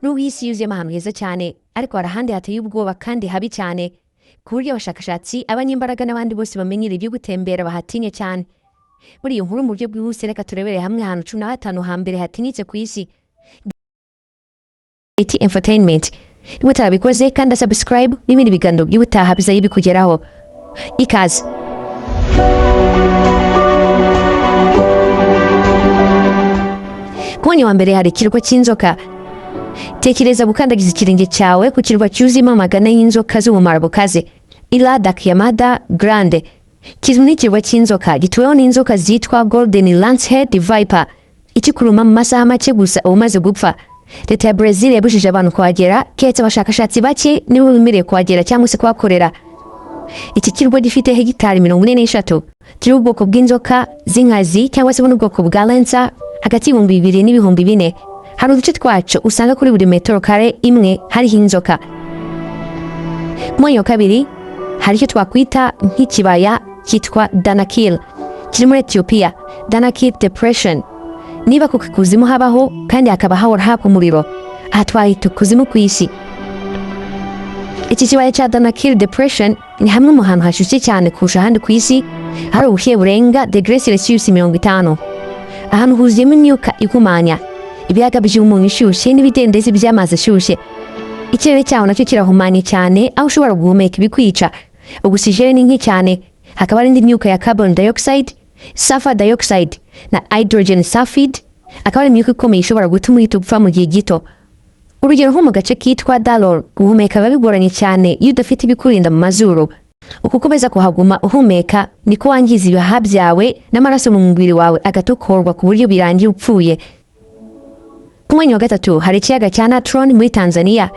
Nubwo iyi si yuzuyemo ahantu heza cyane, ariko hari ahandi hateye ubwoba kandi habi cyane, ku buryo abashakashatsi, abanyembaraga n'abandi bose bamenyera ibyo gutembera bahatinya cyane. Muri iyo nkuru, mu buryo bwihuse, reka turebere hamwe ahantu 15 hambere hatinyitse ku isi. IT Entertainment. Niba utarabikoze, kanda subscribe n'ibindi biganiro by'ubutaha bizajya bikugeraho. Ikaze. Ku mwanya wa mbere hari ikirwa cy'inzoka. Tekereza gukandagiza ikirenge cyawe ku kirwa cyuzuyemo amagana y'inzoka z'ubumara bukaze. Ilha da Queimada Grande kizwi nk'ikirwa cy'inzoka gituweho n'inzoka zitwa Golden Lancehead Viper. Ikikuruma mu masaha make gusa uba umaze gupfa. Leta ya Brazil yabujije abantu kuhagera, keretse abashakashatsi bake nibo bemerewe kuhagera cyangwa se kuhakorera. Iki kirwa gifite hegitari 43, kiriho ubwoko bw'inzoka z'inkazi cyangwa se n'ubwoko bwa lancer hagati y'2000 n'ibihumbi 4. Hari uduce twaco usanga kuri buri metero kare imwe hariho inzoka. Ku mwanya wa kabiri hari icyo twakwita nk'ikibaya cyitwa Danakil kiri muri Ethiopia, Danakil Depression. Niba ku kuzimu habaho kandi hakaba hahora haka umuriro, aha twahita ukuzimu ku isi. Iki kibaya cya Danakil Depression ni hamwe mu hantu hashyushye cyane kurusha ahandi ku isi, hari ubushyuhe burenga degre Celsius 50. Ahantu huzuyemo imyuka ihumanya, ibiyaga by'umunyu ishyushye n'ibidendezi by'amazi ashyushye. Ikirere cyaho nacyo kirahumanye cyane, aho ushobora guhumeka ibikwica. Ogisijeni ni nke cyane, hakaba hari indi myuka ya carbon dioxide, sulfur dioxide na hydrogen sulfide, akaba ari imyuka ikomeye ishobora gutuma uhita upfa mu gihe gito. Urugero, nko mu gace kitwa Dalol, guhumeka biba bigoranye cyane iyo udafite ibikurinda mu mazuru. Uko ukomeza kuhaguma uhumeka niko wangiza ibihaha byawe n'amaraso mu mubiri wawe agatokorwa ku buryo birangira upfuye. Ku mwanya wa gatatu hari ikiyaga cya Natron muri Tanzania.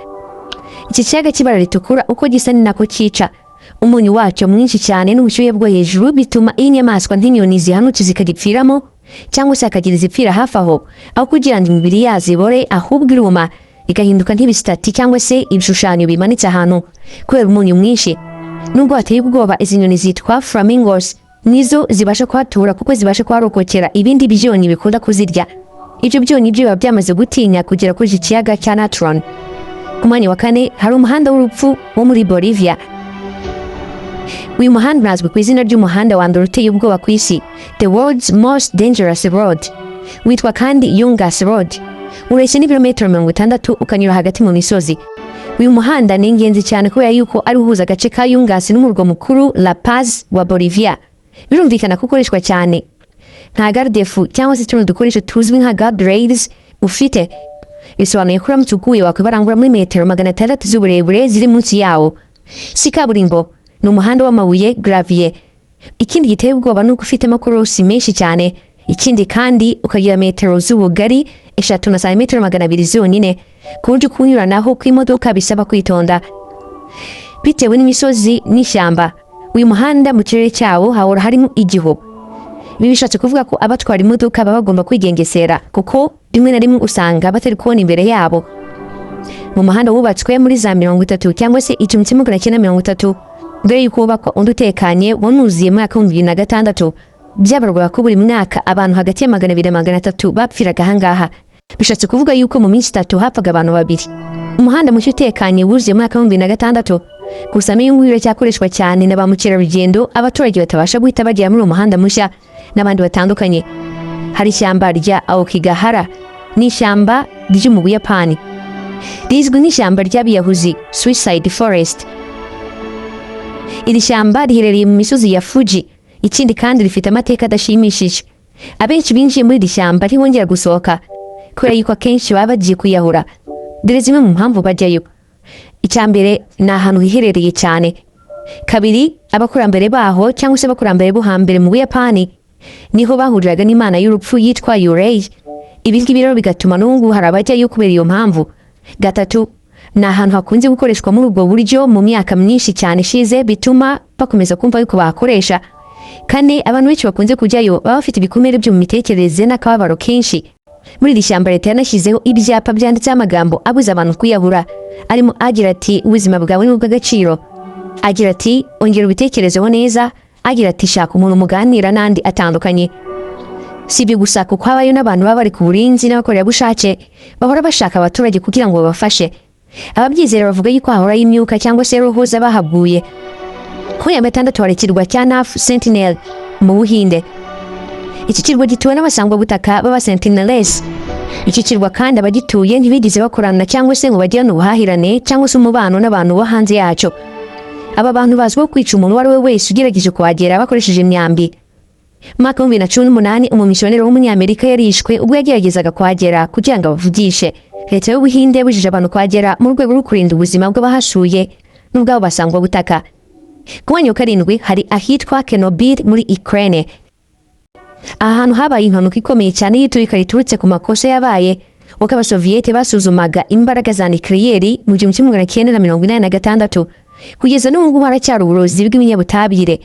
Iki kiyaga cy'ibara ritukura, uko gisa ni nako cyica. Umunyu wacyo mwinshi cyane n'ubushyuhe bwo hejuru bituma iyo inyamaswa nk'inyoni zihanutse zikagipfiramo, cyangwa se hakagira izipfira hafi aho, aho kugira ngo imibiri yazo ibore, ahubwo iruma igahinduka nk'ibisitati cyangwa se ibishushanyo bimanitse ahantu kubera umunyu mwinshi. Nubwo hateye ubwoba, izi nyoni zitwa flamingos nizo zibasha kuhatura kuko zibasha kuharokokera ibindi byonyi bikunda kuzirya. Ibyo byonyi byo biba byamaze gutinya kugera kuri iki kiyaga cya Natron. Ku mwanya wa kane hari umuhanda w'urupfu wo muri Bolivia. Uyu muhanda unazwi ku izina ry'umuhanda wa mbere uteye ubwoba ku isi, the world's most dangerous road. Witwa kandi Yungas Road. Ureshya n'ibirometero 60, ukanyura hagati mu misozi. Uyu muhanda ni ingenzi cyane kubera yuko ari uhuza agace ka Yungas n'umurwa mukuru La Paz wa Bolivia. Birumvikana ko ukoreshwa cyane. Nta garde-fou cyangwa se tuno dukoresho tuzwi nka guardrails ufite. Bisobanuye ko uramutse uguye wakwibarangura muri metero 600 z'uburebure ziri munsi yawo. Si kaburimbo, ni umuhanda w'amabuye, gravier. Ikindi giteye ubwoba ni uko ufite amakorosi menshi cyane. Ikindi kandi ukagira metero z'ubugari 3 na santimetero 200 zonyine, ku buryo kuwunyuranaho kw'imodoka bisaba kwitonda. Bitewe n'imisozi n'ishyamba, uyu muhanda mu kirere cyawo hahora harimo igihu. Ibi bishatse kuvuga ko abatwara imodoka baba bagomba kwigengesera, kuko rimwe na rimwe usanga batari kubona imbere yabo. Mu muhanda wubatswe muri za 30 cyangwa se 1930, mbere y'uko wubakwa undi utekanye wanuzuye mu mwaka wa 2006, byabarwaga ko buri mwaka abantu hagati ya 200 na 300 bapfiraga ahangaha. Bishatse kuvuga yuko mu minsi 3 hapfaga abantu babiri. Umuhanda mushya utekanye wuzuye mu mwaka wa 2006, gusa n'uyu nguyu uracyakoreshwa cyane na ba mukerarugendo, abaturage batabasha guhita bagera muri uwo muhanda mushya n'abandi batandukanye. Hari ishyamba rya Aokigahara, ni ishyamba ryo mu Buyapani rizwi nk'ishyamba ry'abiyahuzi, Suicide Forest. Iri shyamba riherereye mu misozi ya Fuji. Ikindi kandi rifite amateka adashimishije. Abenshi binjiye muri iri shyamba ntibongera gusohoka kubera yuko akenshi baba bagiye kwiyahura. Dore zimwe mu mpamvu bajyayo: icya mbere, ni ahantu hiherereye cyane. Kabiri, abakurambere baho cyangwa se abakurambere bo hambere mu Buyapani niho bahuriraga n'imana y'urupfu yitwa Yurei. Ibi ngibi rero bigatuma n'ubu hari abajyayo kubera iyo mpamvu. Gatatu, ni ahantu hakunze gukoreshwa muri ubwo buryo mu myaka myinshi cyane ishize, bituma bakomeza kumva yuko bahakoresha. Kane, abantu benshi bakunze kujyayo baba bafite ibikomere byo mu mitekerereze n'akababaro kenshi. Muri iri shyamba leta yanashyizeho ibyapa byanditseho amagambo abuza abantu kwiyahura, arimo agira ati: "Ubuzima bwawe ni ubw'agaciro", agira ati: "Ongera ubitekerezeho neza", agira ati: "Shaka umuntu muganira", n'andi atandukanye. Si ibyo gusa, kuko habayo n'abantu baba bari ku burinzi n'abakorerabushake bahora bashaka abaturage kugira ngo babafashe. Ababyizera bavuga yuko hahorayo imyuka cyangwa se roho z'abahaguye. Kuri ya gatandatu hari ikirwa cya North Sentinel mu Buhinde. Iki kirwa gituwe n'abasangwabutaka b'aba Sentinelese. Iki kirwa kandi abagituye ntibigeze bakorana cyangwa se ngo bagirane ubuhahirane cyangwa se umubano n'abantu bo hanze yacyo. Aba bantu bazwiho kwica umuntu uwo ari we wese ugerageje kuhagera bakoresheje imyambi. Mu mwaka wa 2018, umumisiyoneri w'Umunyamerika yarishwe ubwo yageragezaga kuhagera kugira ngo abavugishe. Leta y'Ubuhinde yabujije abantu kuhagera mu rwego rwo kurinda ubuzima bw'abahasuye n'ubw'abo basangwabutaka. Ku mwanya wa karindwi hari ahitwa Chernobyl muri Ukraine. Aha hantu habaye impanuka ikomeye cyane y'iturika riturutse ku makosa yabaye ubwo Abasoviyete basuzumaga imbaraga za nucléaire mu 1986. Kugeza n'ubu ngubu haracyari uburozi bw'ibinyabutabire.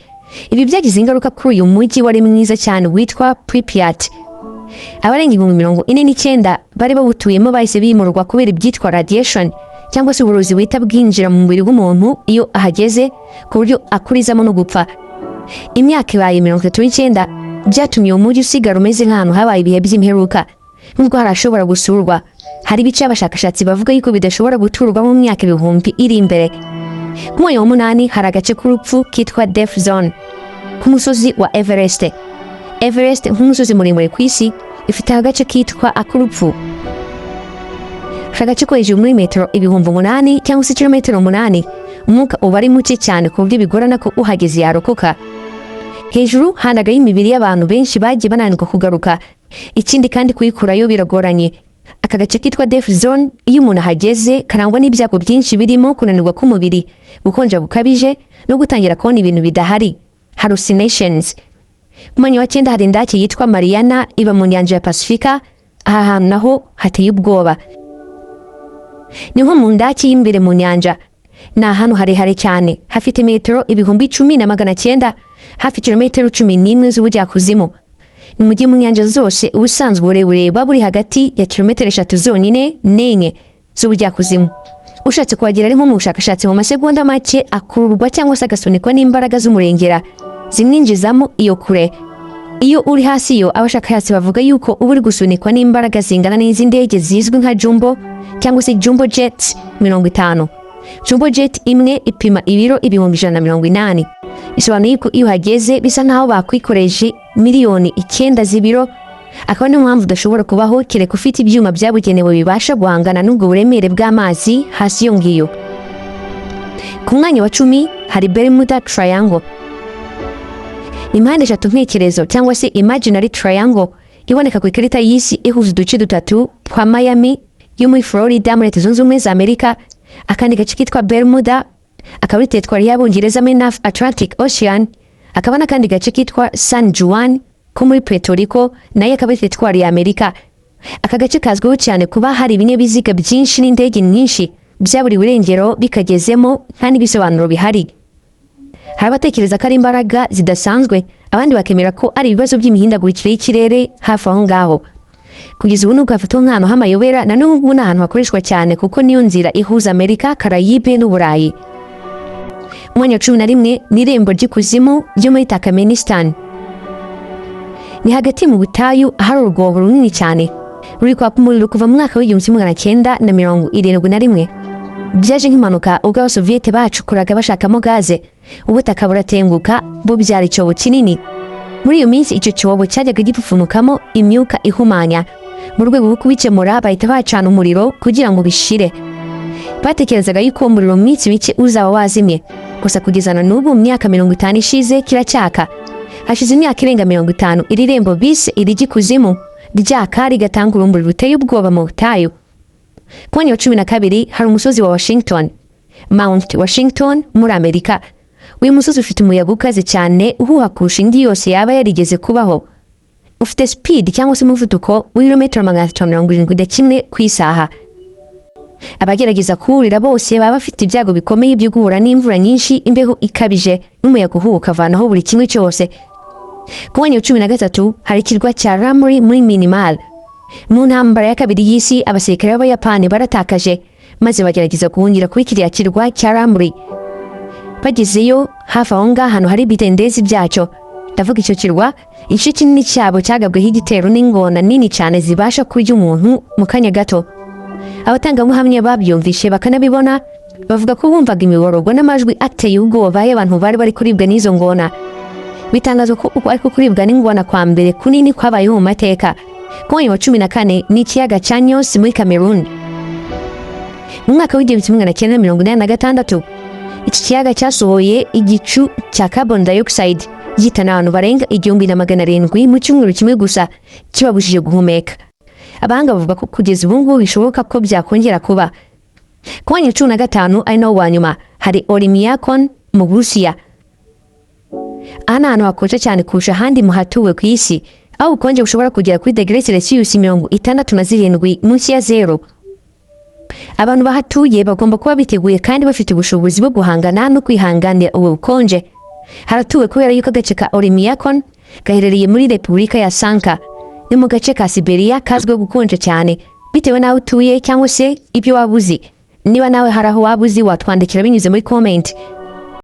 Ibi byagize ingaruka kuri uyu mujyi wari mwiza cyane witwa Pripyat. Abarenga 49,000 bari bawutuyemo bahise bimurwa kubera ibyitwa radiation cyangwa se uburozi buhita bwinjira mu mubiri w'umuntu iyo ahageze, ku buryo akurizamo no gupfa. Imyaka ibaye 39. Byatumye uwo mujyi usigara umeze nk'ahantu habaye ibihe by'imperuka. Nubwo hari ashobora gusurwa, hari ibice abashakashatsi bavuga yuko bidashobora guturwa mu myaka ibihumbi iri imbere. Ku mwanya wa munani hari agace k'urupfu kitwa Death Zone ku musozi wa Everest. Everest, nk'umusozi muremure ku isi, ifite agace kitwa ak'urupfu. Aka gace ko hejuru muri metero 8000 cyangwa se kilometero 8, umwuka uba ari muke cyane ku buryo bigorana ko uhageze yarokoka. Hejuru handagayo imibiri y'abantu benshi bagiye bananirwa kugaruka. Ikindi kandi, kuyikurayo biragoranye. Aka gace kitwa Death Zone, iyo umuntu ahageze karangwa n'ibyago byinshi birimo kunanirwa k'umubiri, gukonja gukabije no gutangira kubona ibintu bidahari, hallucinations. Ku mwanya wa cyenda hari indake yitwa Mariana iba mu nyanja ya Pasifika. Aha hantu naho hateye ubwoba, ni nko mu ndake y'imbere mu nyanja. Ni ahantu harehare cyane, hafite metero 10,900, hafi kilometero 11 z'ubujyakuzimu. Ni mu gihe mu nyanja zose ubusanzwe uburebure buba buri hagati ya kilometero 3 zonyine n'enye z'ubujyakuzimu. Ushatse kuhagera ari nko mu bushakashatsi, mu masegonda make akururwa cyangwa se agasunikwa n'imbaraga z'umurengera zimwinjizamo iyo kure. Iyo uri hasi yo, abashakashatsi bavuga yuko uba uri gusunikwa n'imbaraga zingana n'iz'indege zizwi nka jumbo cyangwa se jumbo jet 50. Jumbo jet imwe ipima ibiro 180,000. Bisobanuye ko iyo uhageze bisa nkaho bakwikoreje miliyoni 9 z'ibiro. Akaba niyo mpamvu udashobora kubaho kereka ufite ibyuma byabugenewe bibasha guhangana n'ubwo buremere bw'amazi hasi iyo ngiyo. Ku mwanya wa 10 hari Bermuda Triangle. Ni mpande eshatu ntekerezo cyangwa se imaginary triangle iboneka ku ikarita y'isi, ihuza uduce dutatu twa Miami yo muri Florida muri Leta Zunze Ubumwe za Amerika, akandi gace kitwa Bermuda akaba ari teritwari y'Abongereza muri North Atlantic Ocean, hakaba n'akandi gace kitwa San Juan ko muri Puerto Rico, nayo akaba ari teritwari ya Amerika. Aka gace kazwiho cyane kuba hari ibinyabiziga byinshi n'indege nyinshi byaburiwe irengero bikagezemo nta n'ibisobanuro bihari. Hari abatekereza ko ari imbaraga zidasanzwe, abandi bakemera ko ari ibibazo by'imihindagurikire y'ikirere hafi aho ngaho. Kugeza ubu nubwo hafatwa nk'ahantu h'amayobera, na n'ubu ni ahantu hakoreshwa cyane kuko niyo nzira ihuza Amerika, Karayibe n'Uburayi. Umwanya wa 11 ni irembo ry'ikuzimu ryo muri Turkmenistan. Ni hagati mu butayu ahari urwobo runini cyane ruri kwaka umuriro kuva mu mwaka wa 1971. Byaje nk'impanuka ubwo Abasoviyete bacukuraga bashakamo gaze, ubutaka buratenguka bubyara icyobo kinini. Muri iyo minsi icyo cyobo cyajyaga gipfupfunukamo imyuka ihumanya. Mu rwego rwo kubikemura, bahita bacana umuriro kugira ngo bishire. Batekerezaga yuko uwo muriro mu minsi mike uzaba wazimye, gusa kugeza na n'ubu, mu myaka 50 ishize, kiracyaka. Hashize imyaka irenga 50 iri rembo bise iry'ikuzimu ryaka, rigatanga urumuri ruteye ubwoba mu butayu. Ku mwanya wa 12 hari umusozi wa Washington, Mount Washington muri Amerika. Uyu musozi ufite umuyaga ukaze cyane uhuha kurusha indi yose yaba yarigeze kubaho. Ufite speed cyangwa se umuvuduko w'ibirometero 371 ku isaha. Abagerageza kuwurira bose baba bafite ibyago bikomeye byo guhura n'imvura nyinshi, imbeho ikabije n'umuyaga uhuha ukavanaho buri kimwe cyose. Ku mwanya wa 13 hari ikirwa cya Ramri muri Myanmar. Mu ntambara ya kabiri y'isi, abasirikare b'Abayapani baratakaje maze bagerageza guhungira kuri kiriya kirwa cya Ramri. Bagezeyo, hafi aho ngaho ahantu hari ibidendezi byacyo, Ndavuga icyo kirwa, igice kinini cyabo cyagabweho igitero n'ingona nini cyane zibasha kurya umuntu mu kanya gato. Abatangabuhamya babyumvishe bakanabibona bavuga ko bumvaga imiborogo n'amajwi ateye ubwoba y'abantu bari bari kuribwa n'izo ngona. Bitangazwa ko uko ariko kuribwa n'ingona kwa mbere kunini kwabayeho mu mateka. Ku mwanya wa 14 ni ikiyaga cya Nyos muri Cameroon. Mu mwaka w'1986, iki kiyaga cyasohoye igicu cya carbon dioxide gihitana abantu barenga 1700 mu cyumweru kimwe gusa, kibabujije guhumeka. Abahanga bavuga ko kugeza ubu ngubu bishoboka ko byakongera kuba. Ku mwanya wa 15, ari nawo wa nyuma, hari Oymyakon mu Burusiya. Aha ni ahantu hakonje cyane kurusha ahandi mu hatuwe ku isi, aho ubukonje bushobora kugera kuri degere Celsius 67 munsi ya zero. Abantu bahatuye bagomba kuba biteguye kandi bafite ubushobozi bwo guhangana no kwihanganira ubu bukonje. Haratuwe kubera yuko agace ka Oymyakon gaherereye muri Repubulika ya Sanka, ni mu gace ka Siberia kazwiho gukonja cyane. Bitewe n'aho utuye cyangwa se ibyo waba uzi, niba nawe hari aho waba uzi, watwandikira binyuze muri comment.